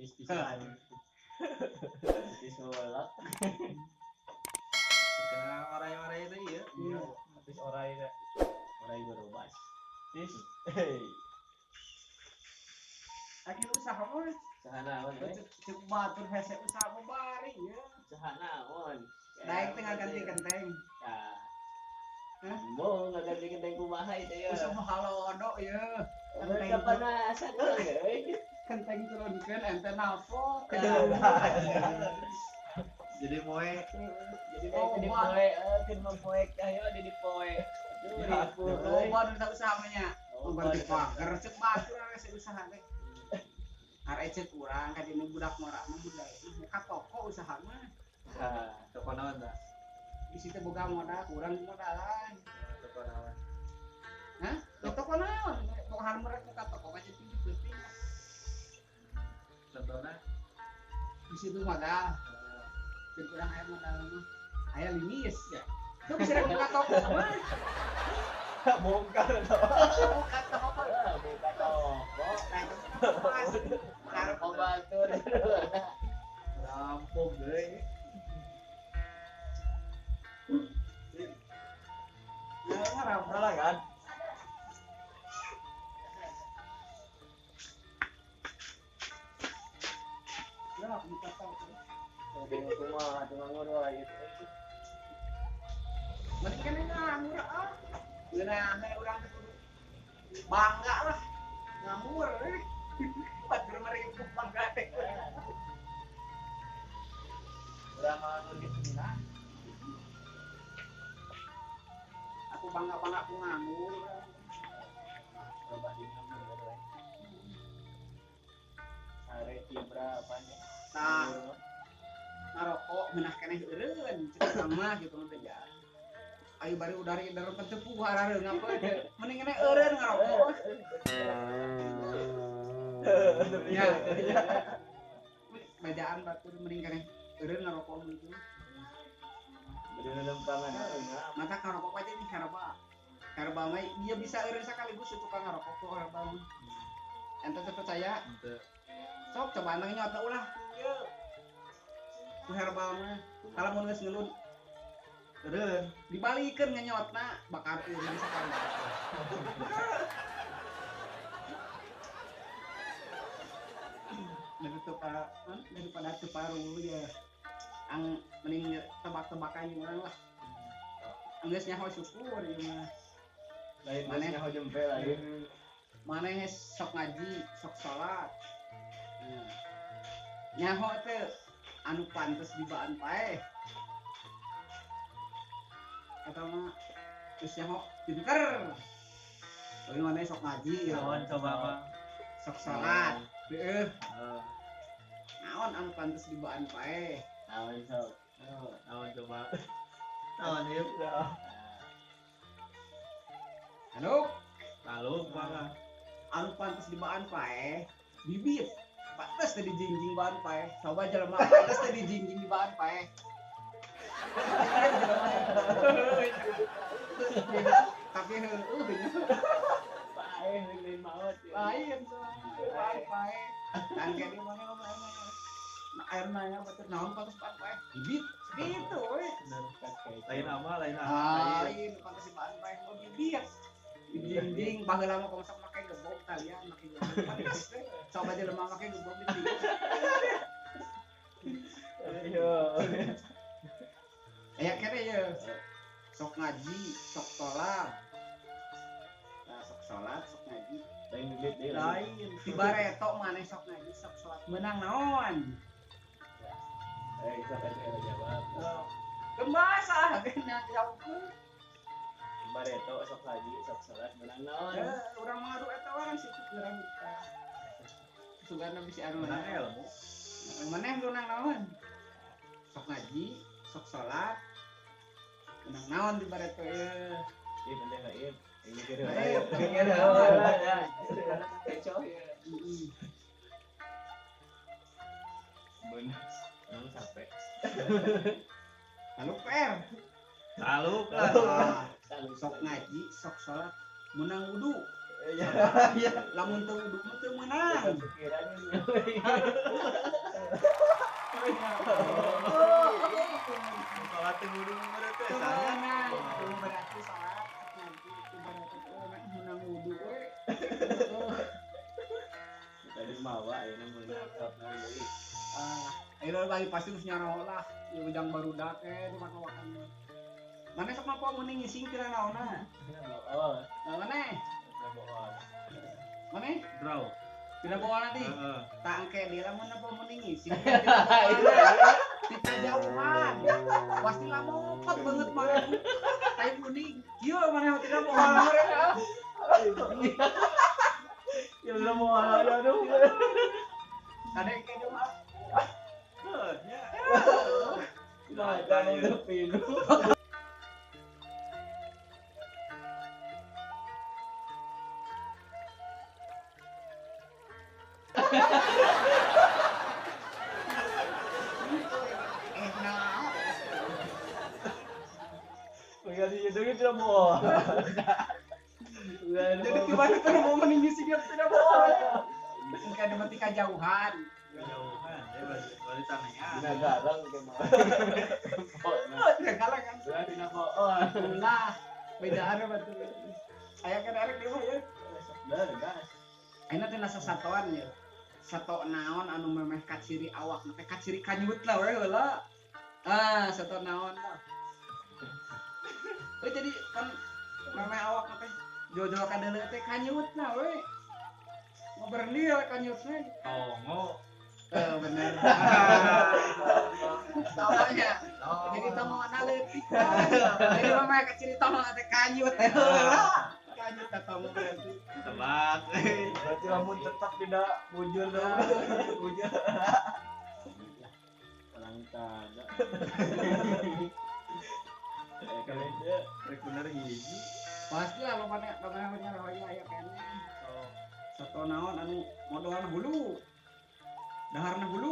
Tis pisan. Tis melak. Terkenal orai-orai itu iya. Iya, tis orai teh. Orai berubah. Tis. Hei. Akhir usaha mah. Usaha naon we? Cek batur hese usaha mah bari ya. Usaha naon? Daek teh ngaganti kenteng. Tah. Hah? Mau ngaganti kenteng kumaha itu ya? Usaha mah halodo ya. Kenteng kepanasan euy. Kenteng turunkeun ente nalpot. Jadi moe. Jadi moe di poe, keun mah poe ayo di poe. Loba nu usaha mah nya. Ganti pagar cek batur hese usaha teh. Arek cek urang ka dinu budak ngora mah budak buka toko usaha mah. Hah, toko naon tah? Di situ boga modal, kurang modalan. Toko naon? Hah? Toko naon? Boga merek buka toko ka tinggi penting. Contohna di situ modal. Cek urang aya modal mah. Aya limis ya. Tuh bisa buka toko mah. Bongkar toko. Buka toko. Buka toko. Nah, itu batur. Rampung deui. Salah kan? Ya, buka toko. Kumaha atuh nganggur wae gitu. Mending kan nganggur ah. Ngeunah urang teh kudu bangga lah. Nganggur euy. Batur meripu bangga teh. Urang nganggur gitu nah. Aku bangga-bangga ku nganggur. Coba di nganggur we. Sare tibra apanya? Tah. Ngarokok meunah keneh eureun cek urang mah gitu mah teh. Ayo bari udari dalam pentepu harareung apa teh. Mending keneh eureun ngarokok. Ya. Bejaan batur mending keneh eureun ngarokok gitu. Bener lempangan mata ngarokok aja nih herbal. Herbal mah dia bisa eureun sekaligus tukang ngarokok tuh herbal. Ente teu percaya? Henteu. Sok coba nang nyot ulah ieu. Ku herbal mah kalau mun geus ngelun eureun dibalikeun ngenyotna bakar eureun sakali. Daripada teu paru ya. Ang mending tebak-tebakan urang lah. Geus nyaho syukur ieu mah. Lain geus nyaho jempe lain. Maneh sok ngaji, sok salat. Nyaho teh anu pantes dibaan paeh. Eta mah geus nyaho pinter. Tapi maneh sok ngaji ya. Naon coba mah. Sok salat. Heueuh. Naon anu pantes dibaan paeh. Naon sok. Naon coba. Naon ieu. Anu taluk mah. Anu pantes dibaan paeh bibit. Pantes teh dijingjing baan paeh. Coba jelema pantes teh dijingjing di baan paeh. Tapi heueuh paeh lain maot. Lain baan paeh. Kan kene mana ngomong. Nah, air nanya betul naon pantes baan paeh. Bibit gitu we. Lain ama lain lain pantes baan paeh oh bibit. Dijingjing baheula mah sok make gebog talian make gebog. Pantes teh. Coba jelema make gebog dijingjing. Iya. Aya kene ye. Sok ngaji, sok sholat. Nah, sok sholat, sok ngaji. Lain duit deui. Lain. Di bareto maneh sok ngaji, sok sholat. Meunang naon? Sok aja jawab. Kembasa kena jawabkeun. Bareto sok ngaji, sok sholat, meunang naon? Urang mah ngadu eta orang situ urang kita. Sugana bisi anu menang ilmu. Maneh meunang naon? Sok ngaji, sok sholat. Menang naon di bareto ieu? Ieu penting lah ieu. Ini kira. Kecoh ya. Bener. Nang sampai. Lalu per. Lalu lah. Sok ngaji, sok sholat, menang wudu. Iya, iya. Lamun teu wudu mah teu meunang. Pikirannya. Salat teu wudu mah teh Teu salah. meunang. Teu berarti salat nanti ibaratnya teh meunang wudu we. Tadi mawa ayeuna meunang sok deui. Ah, ayeuna bari pasti geus nyaraho lah. Ieu ujang barudak eh di makawakan mah. Mana sok mah mending ngising tira naonna? Oh, Nah, mana? bohong. Mana? Draw. Tidak bawa nanti. Heeh. Tak engke dia lamun apa mending ngising. Tidak jauhan. Pasti lamopot banget mana. Tai kuning. Kieu mana tidak bawa mereka. Ya udah mau aduh. Ada engke dia mah. Heuh, nya. Nah, ada nu Eh nah. Mengganti itu tidak bohong. Jadi tiba-tiba mau mending ngising dia tidak bawa. Engke ada mati kajauhan. Kejauhan, dia bari tanea. Dina garang ke mah. Tidak kalah kan. Dina bohong. Lah, beda ada batu. Aya kan erek di mah ya. Dah, gas. Ayeuna teh nasa satoan ya. Sato naon anu memeh kaciri awak, teh kaciri kanyut lah we heula. Ah, sato naon lah. We jadi kan memeh awak teh jol-jol kadeuleu teh kanyut lah we. Ngobrol we kanyutna. Tongo. Eh bener. Tawanya. Jadi tongona leutik. Jadi memeh kaciri tongo teh kanyut heula. Kanyut teh tongo berarti. Tebak. Berarti lamun tetap tidak bujur dong. Bujur. Orang tanda. Eh kalian dia Rek bener hiji. Pasti lah lomana lomana nya aya keneh. Oh. Sato naon anu modolan hulu. Daharna hulu.